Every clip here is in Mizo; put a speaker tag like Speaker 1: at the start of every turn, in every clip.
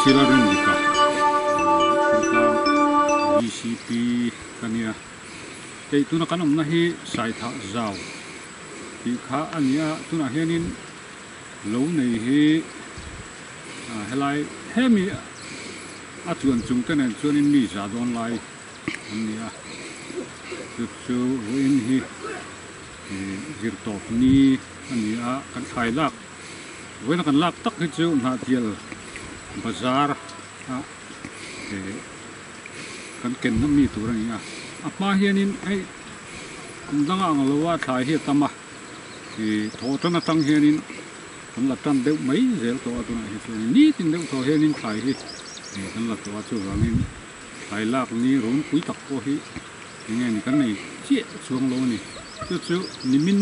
Speaker 1: PC Lalrindika Thingtlang VCP ka nia. Hei tuna kan awmna hi Saithah Zau tih kha a ni a, tunah hianin lo nei hi helai hemi a chuan chung te nen chuanin mi za dawn lai an ni a, chu chu vawiin hi zirtawp ni a ni a, kan thlai lak vawiina kan lak tak hi chu Hnahtial bazar a kan kenna mi tur a ni a, a hma hianin hei kum danga ang lo a thlai hi a tam a, ih thaw tan atang hianin kan la tan deuh mai zel tawh a tunah hi chuanin nitin deuh thaw hianin thlai hi kan la tawh a chuvangin thlai lak ni runpui tak pawh hi eng nge ni kan nei chiah chuang lo a ni chu chu nimin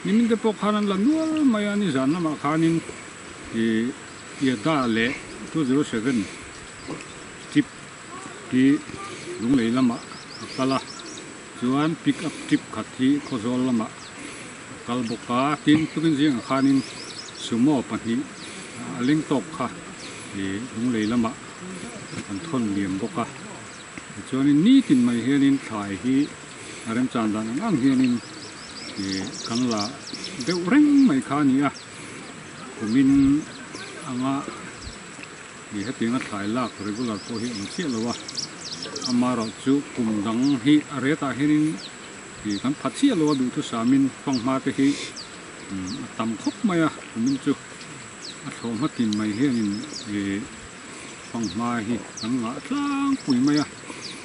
Speaker 1: nimin te pawh khan an la nual mai a nizan lamah khanin ih Iada leh 207 trip hi Lunglei lamah a kal a, chuan pick up trip khat hi Khawzawl lamah a kal bawk a, tin tukin zingah khanin Sumo pahnih a leng tawk kha ih Lunglei lamah an thawn liam bawk a, tichuanin nitin mai hianin thlai hi a remchan dan ang ang hianin ih kan la deuh reng mai kha a ni a. Kumin anga ih hetianga thlai lak regular pawh hi awm chiah lo a, amaherawh chu kum dang hi a retah hianin ih kan pha chiah lo a duhthusamin fanghma te hi a tam khawp mai a, kumin chu a thlawh hma tin mai hianin ih fanghma hi kan ngah tlangpui mai a,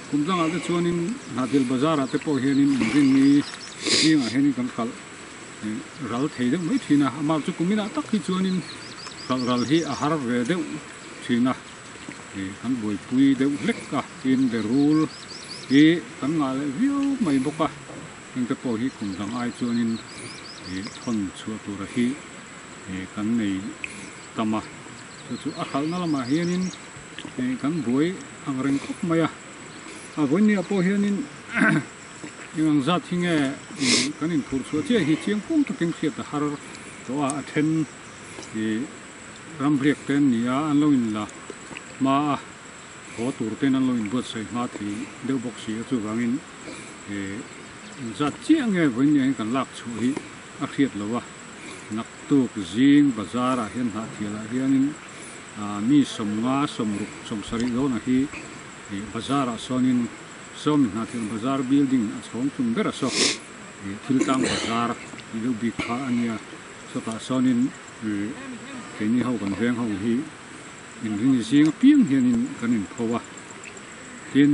Speaker 1: kum dangah te chuanin Hnahthil bazar ah te pawh hianin inrinni zingah hianin kan hralh. Ral thei deuh mai thin a, amah chu kum inah tak hi chuanin hralh ral hi a har ve deuh thin a, ih kan buaipui deuh hlek a, tin berul hi kan ngah leh viau mai bawk a, hengte pawh hi kum dang ai chuanin ih thawn chhuah tura hi ih kan nei tam a, chu chu a hralhna lamah hianin ih kan buai ang reng khawp mai a, a vawinia pawh hianin. Eng ang zat hi nge kan inphurh chhuah chiah hi chiang pum takin hriat a har tawh a, a then ih ram riak te an ni a, an lo inla hma a, haw tur ten an lo inbuatsaih hma thei deuh bawk si a, chuvangin ih eng zat chiah nge vawiin ni ah hian kan lak chhuah hi a hriat lo a, naktuk zing bazar ah hian hnahthial ah hianin ah mi sawmnga sawmruk sawmsarih dawnah hi ih bazar ah sawnin Sawmi Hnathil Bazar building a chhawng chung ber a saw ih thil tlang bazar tih deuh bik kha a nia sawtah sawnin ih keini ho kan veng ho hi inring zing apiang hianin kan inpho a tin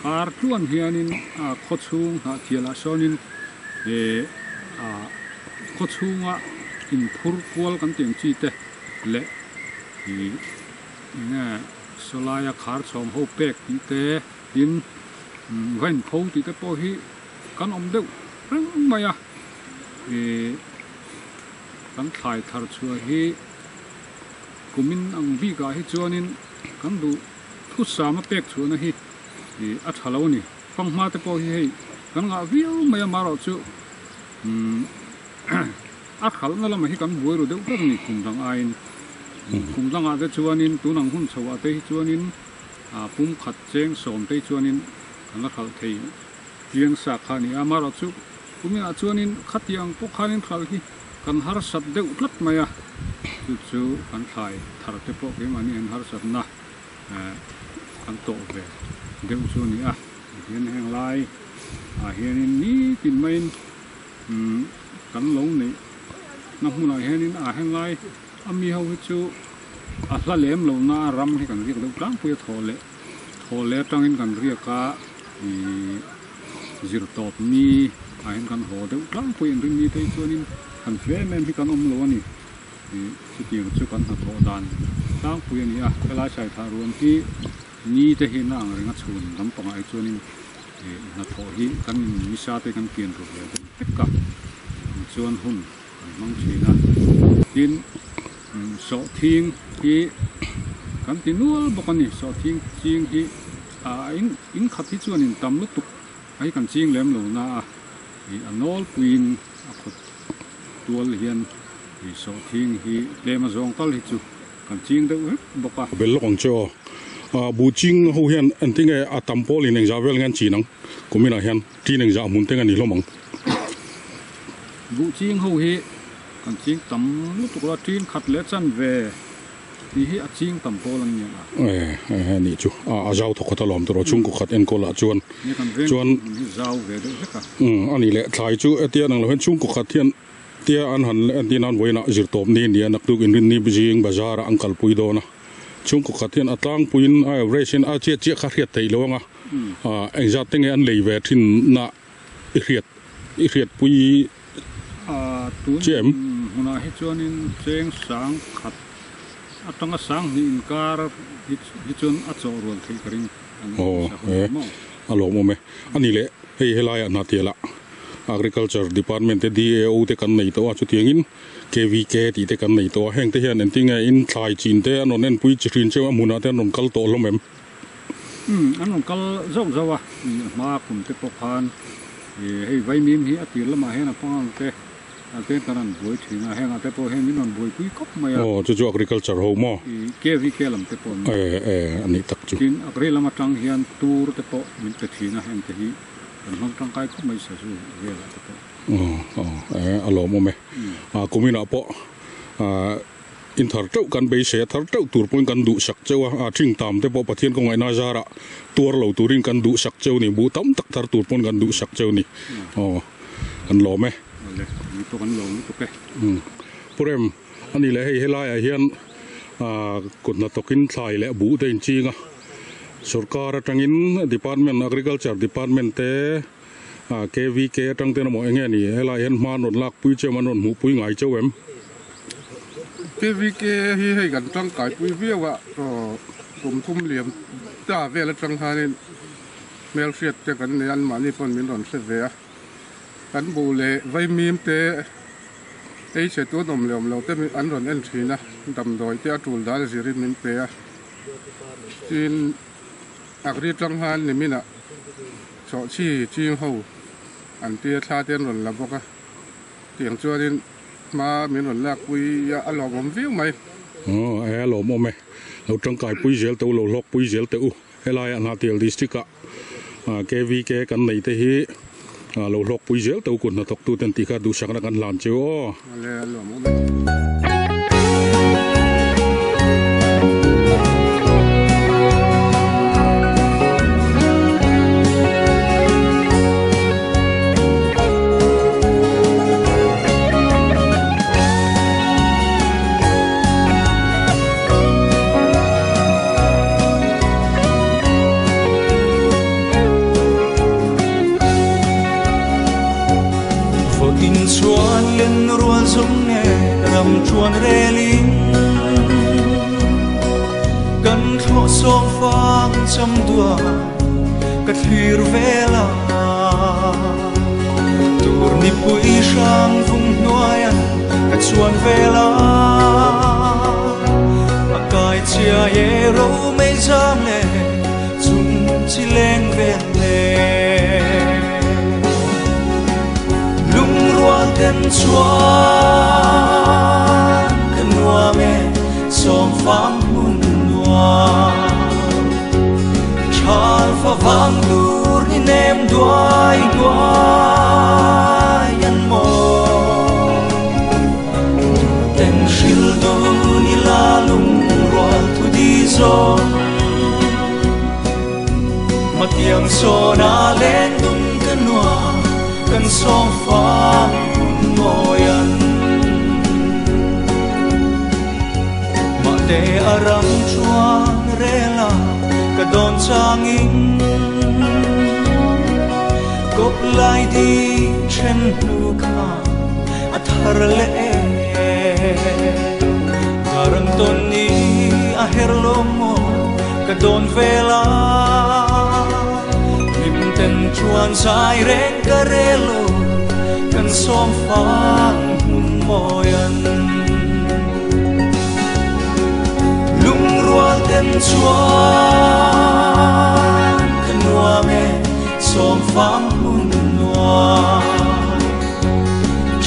Speaker 1: kar tluan hianin a khaw chhung hnahthialah sawnin ih a khaw chhunga inphur kual kan tih ang chi te leh ih eng nge Sawlaia khar chhawm ho pek tih te tin va inpho tih te pawh hi kan awm deuh reng mai a, ih kan thlai thar chhuah hi kumin ang bikah hi chuanin kan duh thusama pek chhuahna hi ih a tha lo a ni. Fanghma te pawh hi hei kan ngah viau mai a, marawhchu umm A khalhna lamah hi kan buai ru deuh ber a ni kum dang aiin. Kum dangah te chuanin tun ang hun chhoah te hi chuanin pum khat cheng sawm te hi chuanin kan la hralh thei chiang sa kha a ni a. Amaherawhchu kuminah chuanin khatiang pawh khanin hralh hi kan harsat deuh tlat mai a, chu chu kan thlai thar te pawh keimahni an harsatna kan tawh ve deuh chu a ni a. Tihian heng lai ah hianin nitin maiin Umm kan lo neih na hmunah hianin a henglai a mi ho hi chu a hla lem lo na a ram hi kan riak deuh tlangpui a thaw leh thaw leh atangin kan riak a ihh zir tawp ni ah hian kan haw deuh tlangpui an rin ni te hi chuanin han fe em em hi kan awm lo a ni ihh chutiang chu kan hnathawh dan tlangpui a ni a helai saithah ruam hi ni te hi na ang reng a chhun lampangah hi chuanin. Hnathawh hi kan nisa te kan pian ru ve deuh vek a, tichuan hun kan hmang thin a. Tin, sawhthing hi kan ti nual bawk a ni, sawhthing ching hi in khat hi chuan in tam lutuk a hi kan ching lem lo na a, a nawlpuiin a khawt tual hian sawhthing hi tlem a zawng tal hi chu. Kan ching deuh vek bawk a.
Speaker 2: Bel lawk ang che aw. Buh ching ho hian engtinge a tam pawlin engzah vel nge an chin ang? Kuminah hian tin engzah hmun te nge ni hlawm ang?
Speaker 1: Buh ching ho hi kan ching tam lutuk lo a, tin khat leh chanve tih hi a ching tam pawl an ni a.
Speaker 2: E nih chu a zau thawk khat alawm tawh rawh chhungkaw khat enkawl ah chuan chuan
Speaker 1: hi zau ve deuh hlek a.
Speaker 2: A nih leh thlai chu hetia nang lo hian chhungkaw khat hian tia an han entir nan vawiinah zirtawp ni nia naktuk inrinni zing bazar ah an kalpui dawn a chhungkaw khat hian a tlangpuiin a average in a chiah chiah kha hriat theih lo ang a engzat te nge an lei ve thin na i hriat i hriatpui
Speaker 1: Tun
Speaker 2: chiah em?
Speaker 1: Hmunah hi chuanin cheng sang khat atanga sang hnih inkar hi chuan a chawh rual theih ka ring an
Speaker 2: Aw
Speaker 1: sa hun
Speaker 2: e
Speaker 1: maw?
Speaker 2: A lawmawm e. A ni leh hei helaiah hna tialah Agriculture Department te DAO te kan nei tawh a chutiangin KVK tih te kan nei tawh a heng te hian engtinge in thlai chin te an rawn enpui chi hrin cheu a hmunah te an rawn kal tawh hlawm em?
Speaker 1: Umm, an rawn kal zauh zauh a, a hma kum te pawh khan hei vaimim hi a tir lamah hian a pangang te a ten kan rawn buai thin a, hengah te pawh hian min rawn buaipui khawp mai a.
Speaker 2: Aw, chu chu agriculture ho maw?
Speaker 1: I KVK lam te pawh an ni.
Speaker 2: E, e, a nih tak chu.
Speaker 1: Tin, agri lam atang hian tur te pawh min pe thin a, heng te hi kan hmang tangkai khawp mai sazu velah te pawh.
Speaker 2: Aw, aw, e, a lawmawm e. A, kuminah pawh, a. In thar teuh kan beisei a, thar teuh tur pawhin kan duhsak cheu a, a thing tam te pawh Pathian kawngaihna zarah tuar lo turin kan duhsak cheu ni, buh tam tak thar tur pawn kan duhsak cheu ni, aw kan lawm e.
Speaker 1: Awle, ni pawh kan lawm lutuk e.
Speaker 2: Umm, Pu Rem, a ni leh hei helaiah hian kut hnathawkin thlai leh buh te inching a, sorkar atangin department, agriculture department te, KVK atang ten emaw enge ni helai hian hma an rawn lak pui cheu an rawn hmuh pui ngai cheu em?
Speaker 3: KVK hi hei kan tangkai pui viau a, kum thum liam ta vel atang khanin hmelhriat te kan nei a, anmahni pawn min rawn hre ve a, kan buh leh vaimim te ei chhe tun awm leh awm lo te an rawn en thin a, damdawi te a tul dan zirin min pe a, tin Agri tang khan niminah chawhchhi ching ho an tia thla te an rawn la bawk a, tiang chuanin hma min rawn lak pui a, a lawmawm viau mai.
Speaker 2: Aw e a lawmawm e, lo tangkai pui zel teh u, lo hlawk pui zel teh u, helaiah Hnahthial District ah KVK kan nei te hi lo hlawk pui zel teh u kut hnathawk tu ten tih kha duhsakna kan hlan cheu aw.
Speaker 3: Awle a lawmawm e.
Speaker 4: Vawin chuan len rual zawng nge ram chuan relin Kan thlawh sawm fang cham duah ka thlir vel a Tur nipui hrang vung hnuaian ka chuan vel a A kai chhia e ro mei zam le chung chi leng vel le Lungrual ten chuan ka nuam e sawm fang hmun nuam Thal fa vang tur ni nem duai hnuai an maw Ten hril dun ila lungrual thu di zawng Matiang sawn a leng dun ka nuam kan sawm fang hun mawi an Mahte a ram chuan rel a ka dawn changin Kawp lai ding then hnu kha a thar leh e Darang tawn ni a her lo maw ka dawn vel a Hlim ten chuan zai reng ka rel lo kan sawm fang hmun mawi an Lungrual ten chuan ka nuam e sawm fang hmun nuam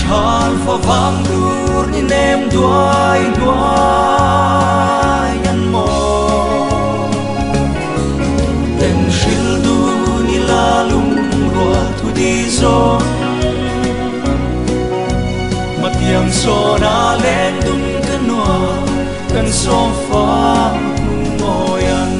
Speaker 4: Thal fa vang tur ni nem duai hnuai. chhawna leng dun ka nuam kan sawm fang hmun mawian.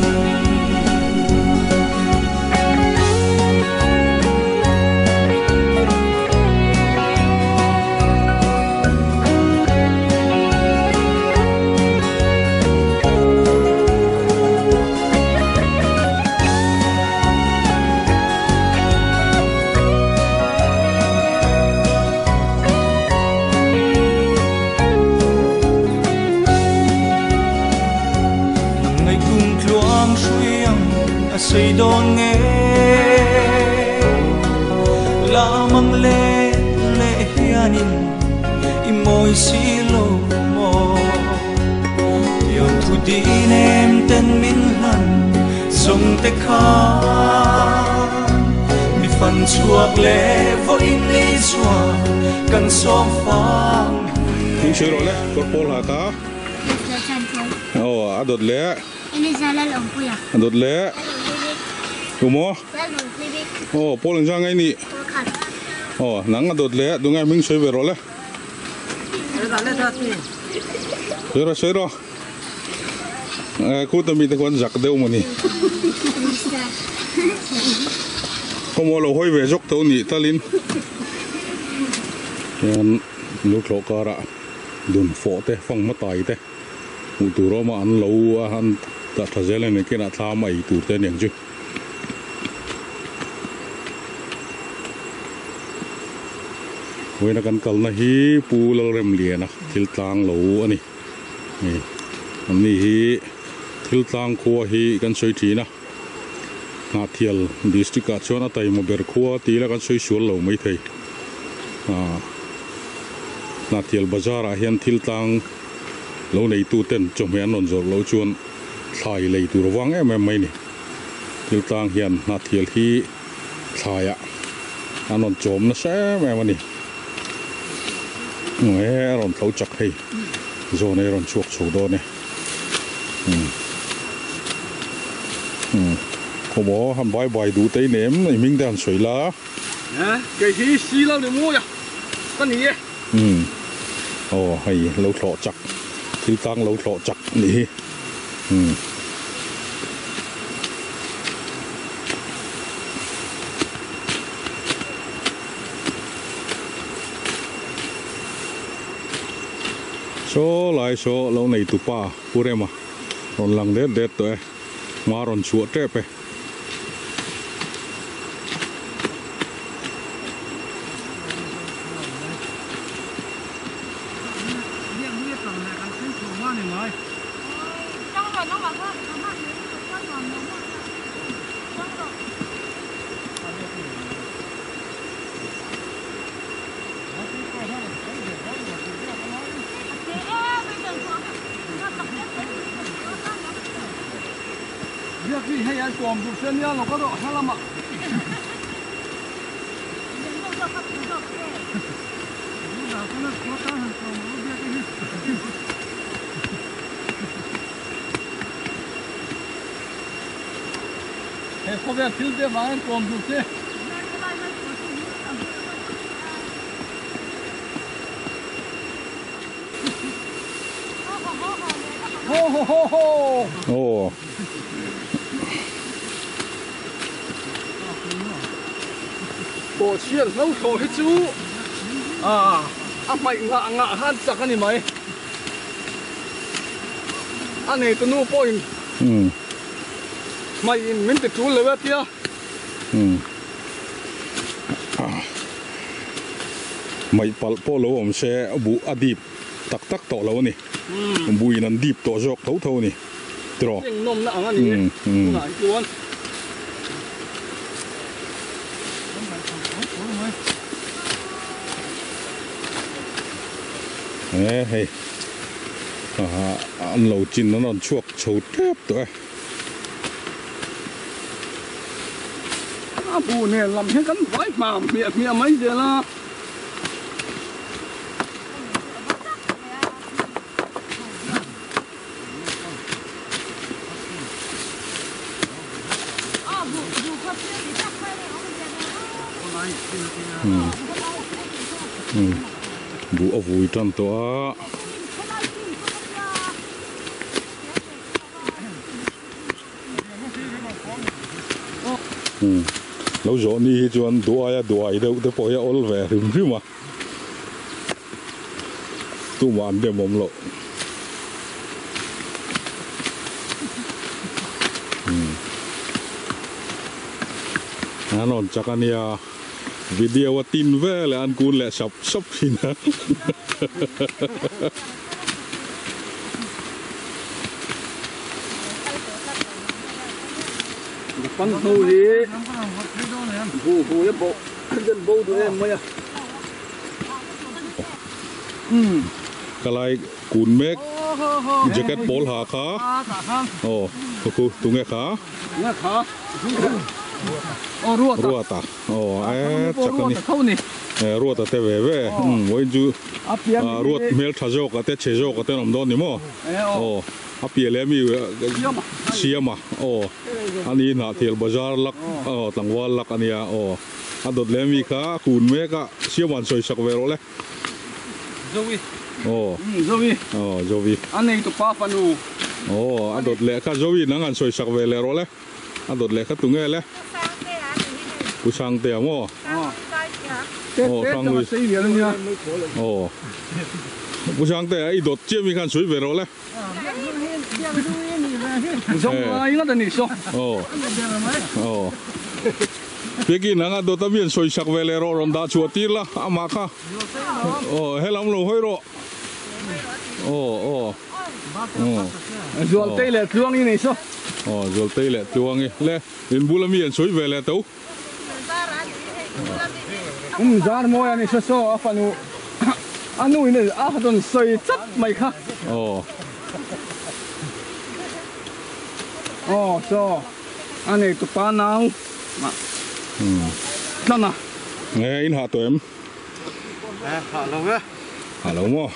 Speaker 4: Nang ngaih kum tluang hrui ang a sei dawn nge Lam ang let leh hianin i mawi si lo maw Tiang thu din em ten min hlan zawng te khan Mi fan chhuak leh vawiin ni chuan kan sawm fang
Speaker 2: Thing sawi rawh le, kawr pawl ha ka. Aw, a dawt leh. A dawt leh. Tu maw? Aw, pawl engzah nge i nih? Aw, nang a dawt leh, tunge hming sawi ve rawh le. Sawi rawh, sawi rawh. Khuta mite khuan zak deuh maw ni. Khawmaw lo hawi ve zawk tho nih talin. Hian lu thlawh karah dun fawh te fang hmatai te hmuh tur a awm a an lo a an dah tha zel a ni kinah thlam a ei tur te aniang chu. Vawiina kan kalna hi Pu Lalremliana thil tlang lo a ni. Hei anni hi thil tlang khua hi kan sawi thin a Hnahthial district ah chuan a taima ber khua tih ila kan sawi sual lo maithei ah Hnahthial bazar ah hian thil tlang lo neitu ten chawhmeh an rawn zawrh loh chuan thlai lei tur vang em em mai a ni thil tlang hian Hnahthial hi thlai ah an rawn chawm nasa em em a ni. He a rawn tho chak hei zawn ei a rawn chhuak chho dawn e umm khawmaw han bai bai duh te i nem i hming te han sawi la.
Speaker 3: Kei hi si lo ni mawi a ka ni e.
Speaker 2: Umm aw hei lo thlawh chak thil tlang lo thlawh chak nih hi umm. Saw lai saw lo nei tu pa Pu Rema rawn lang det det tawh e, hma rawn chhuah tep e.
Speaker 3: He khawvel thil te vangin kawm duh che. Ho ho ho ho.
Speaker 2: Aw.
Speaker 3: Tawh chhiat hlo thlawh hi chu a a hmaih ngah ngah khan chak a ni mai. A neitu nu pawhin hmaihin min ti tul lo e tia.
Speaker 2: Hmaih palh pawh lo awm se buh a dip tak tak tawh lo a ni. Buhin an dip tawh zawk tho tho a ni tiraw.
Speaker 3: Eng nawmna ang a ni e tunah hi chuan.
Speaker 2: E hei an lo chin an rawn chhuak chho tep tawh e.
Speaker 3: A bu nen lam hian kan vai hmam hmiah hmiah mai zel a.
Speaker 2: Buh a vui tan tawh a. Umm lo zawh ni hi chuan duaia duai deuh te pawh hi a awl ve hrim hrim a. Tumah an dem awm loh. Umm an rawn chak a nia video a tin vel leh an kun leh sap sap thin a.
Speaker 5: Pan hnu hi buh hui a bo den bo duh em mai a.
Speaker 2: Ka lai kun mek jacket pawl ha kha aw khu tunge kha ruata aw e chak a ni ruata te ve ve vawiin chu ruat hmel tha zawk a te chhe zawk a te an awm dawn ni maw aw a piah leh ami siama aw ani hnahthial bazar lak aw tlangval lak ania aw. A dawt leh mi kha a kun mek a, Siama'n sawi sak ve rawh le.
Speaker 5: Zoe.
Speaker 2: Aw.
Speaker 5: Zoe.
Speaker 2: Aw, Zoe.
Speaker 5: A neitu pa fanu.
Speaker 2: Aw, a dawt leh kha Zoe nang an sawi sak ve leh rawh le. A dawt leh kha tunge le?
Speaker 6: Pu Sangtea a nih hi hei.
Speaker 2: Pu Sangtea maw?
Speaker 5: Aw.
Speaker 2: Aw, Hranglui. Aw. Pu Sangtea i dawt chiah mi khan sawi ve rawh le. Aw. Peki nanga dawt a mian sawi sak ve leh rawh rawn dah chhuah tir la amah kha. Aw helam lo hawi rawh. Aw aw.
Speaker 5: Zualtei leh Tluangi nei saw.
Speaker 2: Aw Zualtei leh Tluangi le in bula mi an sawi ve leh to.
Speaker 5: Um zar mawi a ni saw saw a fanu a nu in a rawn sawi chat mai kha.
Speaker 2: Aw.
Speaker 5: Aw saw. A nei tupa nau mah tlan a.
Speaker 2: Nge in hah tawh em?
Speaker 3: Hah lo e.
Speaker 2: Hah lo maw?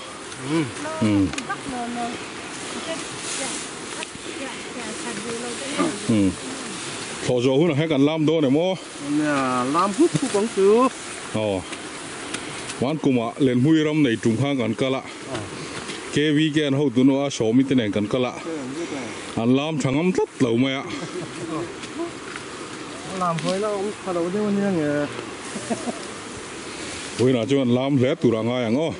Speaker 2: Thlawh zawh hunah hian kan lam dawn em aw?
Speaker 3: Nia, lam hup hup ang chu.
Speaker 2: Aw. Van kumah Lenhmui ram nei tum khan kan kal a. KVK an hotu nu a Sawmi te nen kan kal a. An lam tha ngam tlat lo mai a.
Speaker 3: Lam hawi la awm tha lo deuh a nia nge.
Speaker 2: Vawiinah chuan lam hle tur a ngai ang aw.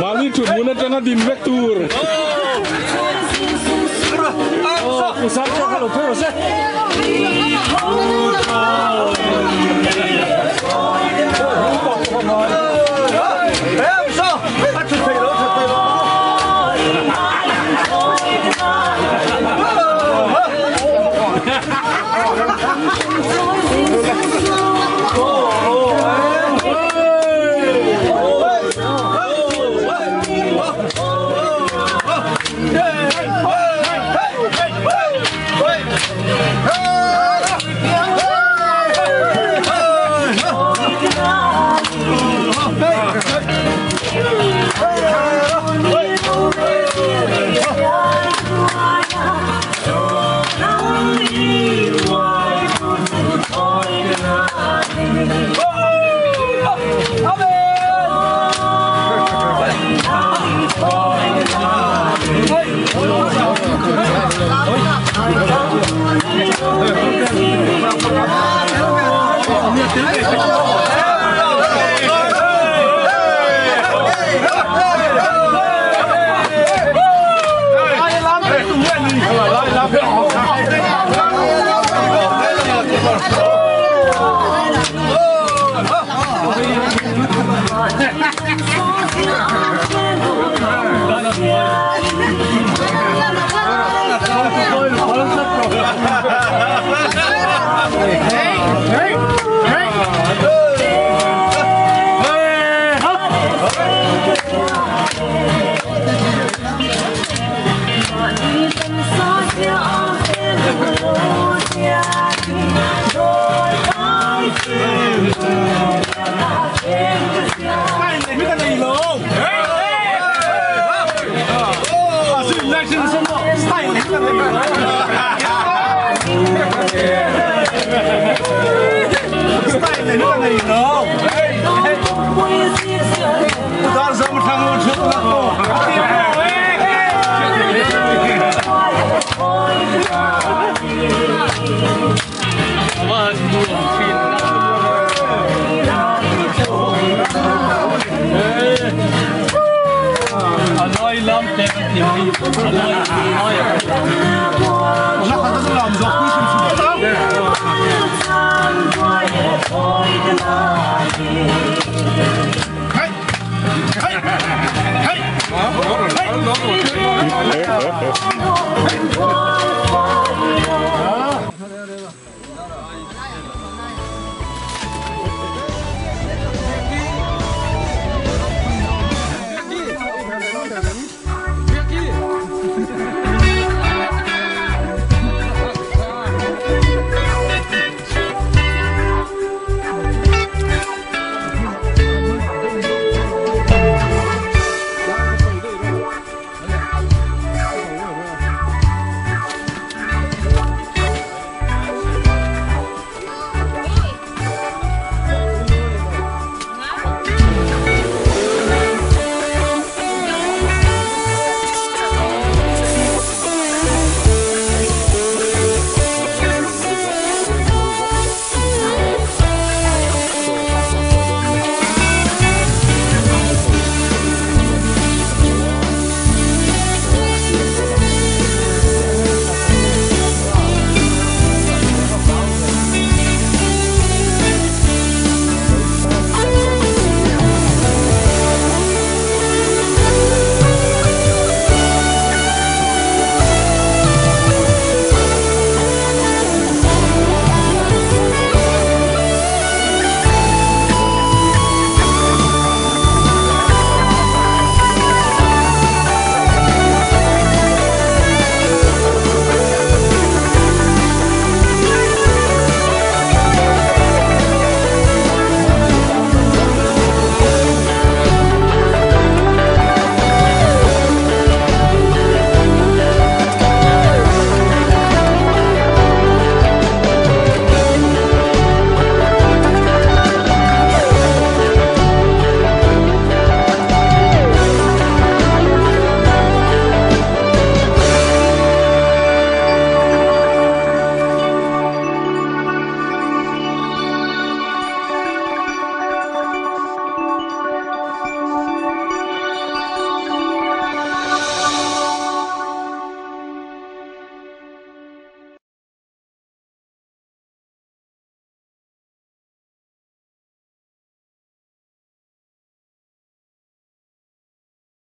Speaker 2: Mahni thut hmun atanga din vek tur.